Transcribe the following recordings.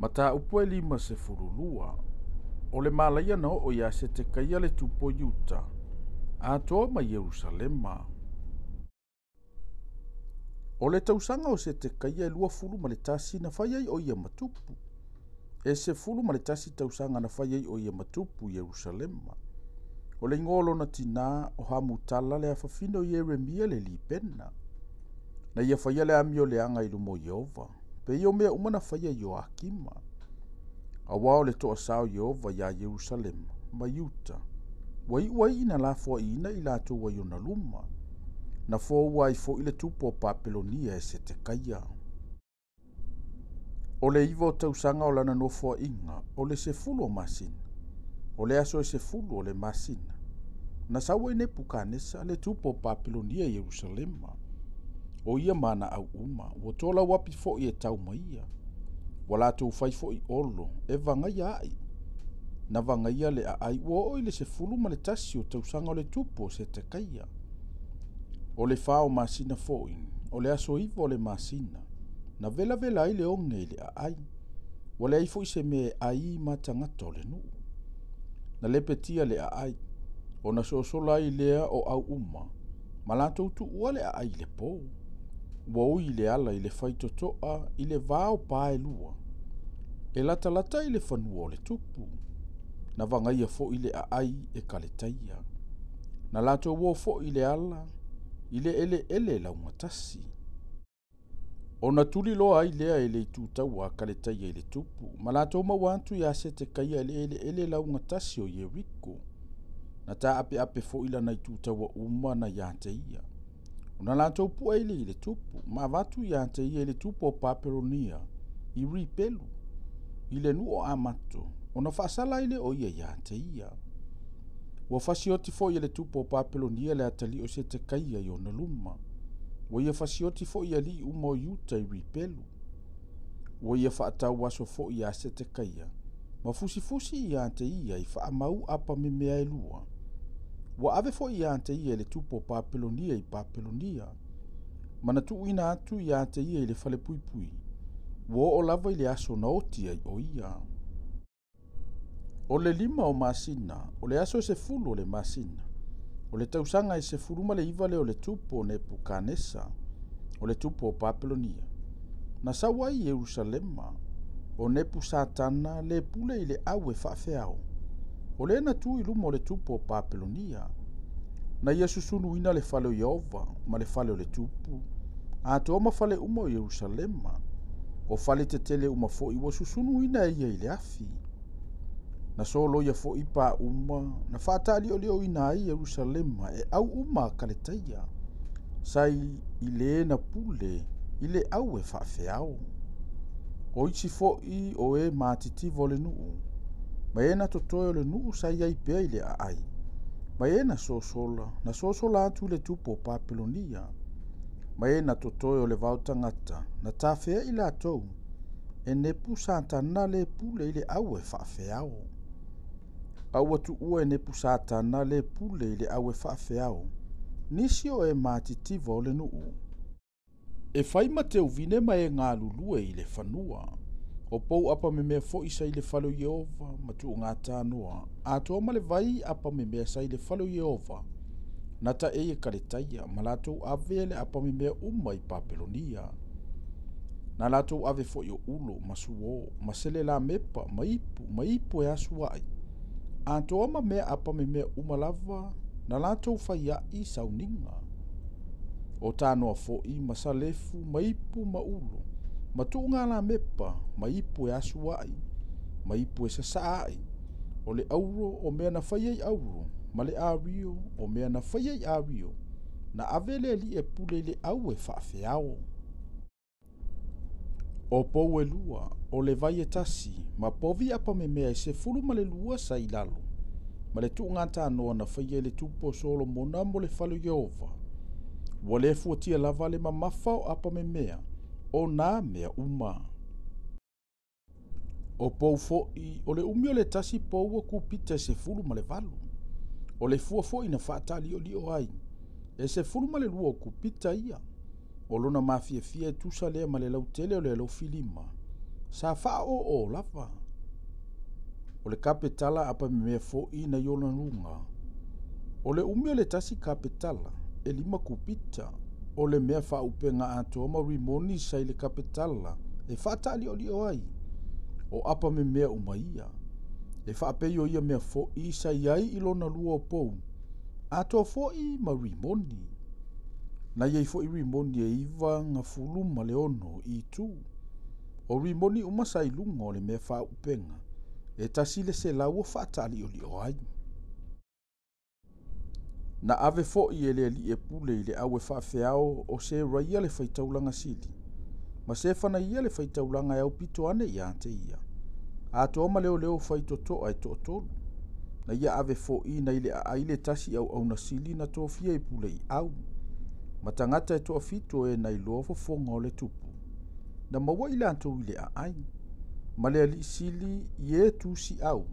Mataupu e 52. O le malaia na oo ia Setekaia le tupu o Iuta, atoa ma Ierusalema. O le tausaga o Setekaia e 21 na fai ai o ia ma tupu. E 11 tausaga na fai ai o ia ma tupu i Ierusalema. O le igoa o lona tinā o Hamutala le afafine o Ieremia le Libena. Na ia faia le amioleaga i luma o Ieova, pei o mea uma na faia e Ioakima. Auā o le toasā o Ieova iā Ierusalema ma Iuta, ua iu ai ina lafoaiina i latou ai ona luma. Na foua ai foi le tupu o Papelonia e Setekaia. O le 9 o tausaga o lana nofoaiga, o le 10 o masina, o le aso e 10 o le masina, na sau ai Nepukanesa le tupu o Papelonia i Ierusalema. O ia ma ana au uma, ua tolauapi foi e tau ma ia. Ua latou fai foi olo e vagaia ai. Na vagaia le aai ua oo i le 11 o tausaga o le tupu o Setekaia. O le 4 o masina foi, o le aso 9 o le masina, na velavela ai le oge i le aai. Ua leai foi se mea e ai ma tagata o le nuu. Na lepetia le aai, ona sosola ai lea o au uma, ma latou tuua le aai i le po. Ua ui le ala i le faitotoa i le va o pa e lua, e latalata i le fanua o le tupu. Na vagaia foi le aai e Kaletaia. Na latou o foi i le ala i le eleele laugatasi. Ona tuliloa ai lea e le itutaua a Kaletaia i le tupu, ma latou maua atu ia Setekaia i le eleele laugatasi o Ieriko. Na taapeape foi lana itutaua uma na ia te ia. Ona latou pue ai lea i le tupu, ma avatu ia te ia i le tupu o Papelonia, i Ripelu, i le nuu o Amato, ona faasala ai lea o ia ia te ia. Ua fasioti foi e le tupu o Papelonia le atalii o Setekaia i ona luma. Ua ia fasioti foi i alii uma o Iuta i Ripelu. Ua ia faatau aso foi ia Setekaia, ma fusifusi ia te ia i faamau apamemea e lua. Ua ave foi ia te ia i le tupu o Papelonia i Papelonia, ma na tuuina atu ia te ia i le falepuipui. Ua oo lava i le aso na oti ai o ia. O le 5 o masina, o le aso e 10 o le masina, o le tausaga e 19 lea o le tupu o Nepukanesa, o le tupu o Papelonia. Na sau ai i Ierusalema, o Nepusatana le pule i le au e faafeao, o le na tu i luma o le tupu o Papelonia. Na ia susunuina le fale o Ieova ma le fale o le tupu, atoa ma fale uma o Ierusalema. O fale tetele uma foi ua susunuina e ia i le afi. Na soloia foi pa uma, na faataaliolioina ai Ierusalema e au uma a Kaletaia, sai i le na pule i le au e faafeao. O isi foi o e matitivo o le nuu, ma e na totoe o le nuu sa iai pea i le aai, ma e na sosola, na sosola atu i le tupu o Papelonia, ma e na totoe o le vao tagata, na tafea i latou, e Nepusatana le pule i le au e faafeao. A ua tuua e Nepusatana le pule i le au e faafeao, nisi o e matitivo o le nuu. E fai ma teuvine ma e galulue i le fanua. O pou apamemea foi sa i le fale o Ieova ma tuugatanoa, atoa ma le vai apamemea sa i le fale o Ieova, na taei e Kaletaia, ma latou ave le apamemea uma i Papelonia. Na latou ave foi o ulo, ma suo, ma selelamepa, ma ipu, ma ipu e asuai. Atoa ma mea apamemea uma lava, na latou fai ai sauniga. O tanoa foi, ma salefu, ma ipu, ma ulo, ma tuugalamepa, ma ipu e asuai, ma ipu e sasaai. O le auro o mea na fai ai auro, ma le ario o mea na fai ai ario, na ave le alii e pule i le au e faafeao. O pou e lua, o le vai e tasi, ma povi apamemea e 12 sa i lalo, ma le tuugatanoa na faia i le tupu o Solomona mo le fale o Ieova. Ua le fuatia lava le mamafa o apamemea, o nā mea uma. O pou foi, o le umi o le tasi pou o kupita e 18. O le fua foi na faataaliolio ai, e 12 o kupita ia. O lona mafiafia e tusa lea ma le lautele o le alofilima, sa faaoo lava. O le kapetala apamemea fo'i na i ona luga. O le umi o le tasi kapetala, e 5 kupita. O le mea faaupega atoa ma rimoni sa i le kapetala e faataaliolio ai. O apamemea uma ia. E faapei o ia mea fo'i sa i ai i lona lua o pou. Atoa fo'i ma rimoni. Na iai fo'i rimoni e 96 i itu. O rimoni uma sa i luga o le mea faaupega. E 100 o faataaliolio ai. Na ave fo'i e le alii e pule i le au e faafeao o se raia le faitaulaga sili. Ma se fana ia le faitaulaga e aupito ane ia te ia. Atoa ma leo leo faitotoa e toatolu. Na ia ave fo'i na i le aai le tasi au au na sili na tofia i pule i au. Ma tagata e toafitu e na iloa fofoga o le tupu. Na maua i latou i le aai. Ma le alii sili i e tusi au.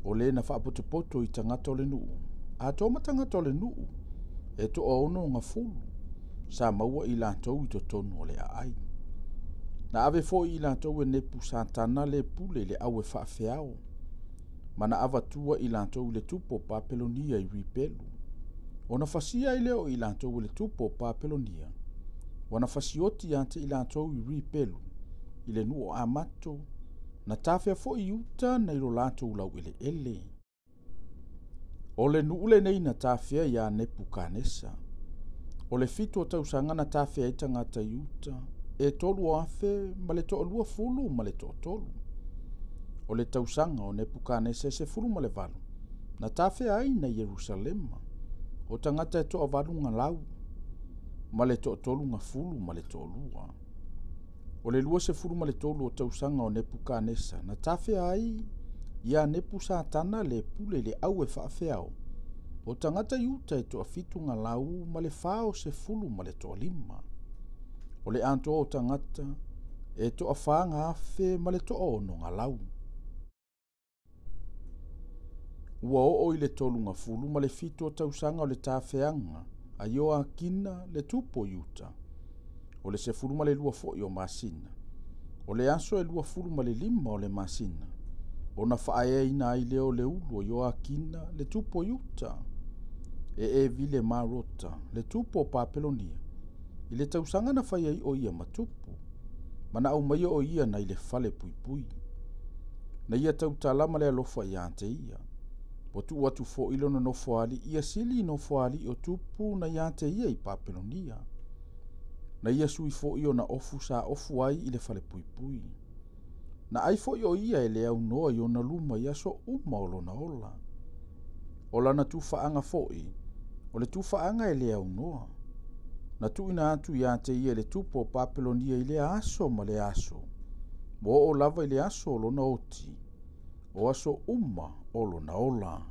O le na faapotopoto i tagata o le nuu. Atoa ma tagata o le nuu. E 60. Sa maua i latou i totonu o le aai. Na ave fo'i i latou e nepu satana le pule i le au e faafeao. Ma na avatua i latou i le tupu o Papelonia i Ripelu. Ona fasia ai lea o i latou i le tupu o Papelonia. Ua na fasioti ia te i latou i Ripelu, i le nuu o Amato, na tafea fo'i i uta na i lo latou laueleele. O le nuu lenei na tafea ia Nepukanesa. O le 7 o tausaga na tafea ai tagata i uta, e 3023. O le tausaga o Nepukanesa e 18, na tafea ai na Ierusalema. O tagata e 8 ma le 32. O le 23 o tausaga o Nepukanesa, na tafea ai ia Nepu Satana le pule i le au e faafeao. O tagata i uta e 7 ma le 45. O le atoa o tagata e 4,000 ma le 6. Ua oo i le 37 o tausaga o le tafeaga a Ioakina le tupu o Iuta. O le 12 fo'i o masina. O le aso e 25 o le masina. Ona faaeaina ai lea o le ulu o Ioakina le tupu o Iuta. E Evile Marota le tupu o Papelonia. I le tausaga na fai ai o ia matupu. Ma na aumaia o ia na i le fale puipui. Na ia tautala ma le alofa ia te ia. Ua tuu atu fo'i lona nofoalii ia sili i nofoalii o tupu na ia te ia i Papelonia. Na ia sui fo'i ona ofu sa ofu ai i le fale puipui. Na ai fo'i o ia e le aunoa i ona luma i aso uma o lona ola. O lana tufaaga fo'i, o le tufaaga e le aunoa. Na tuuina atu ia te ia le tupu o Papelonia i le aso ma le aso. Ua oo lava i le aso o lona oti. O aso uma o lona ola.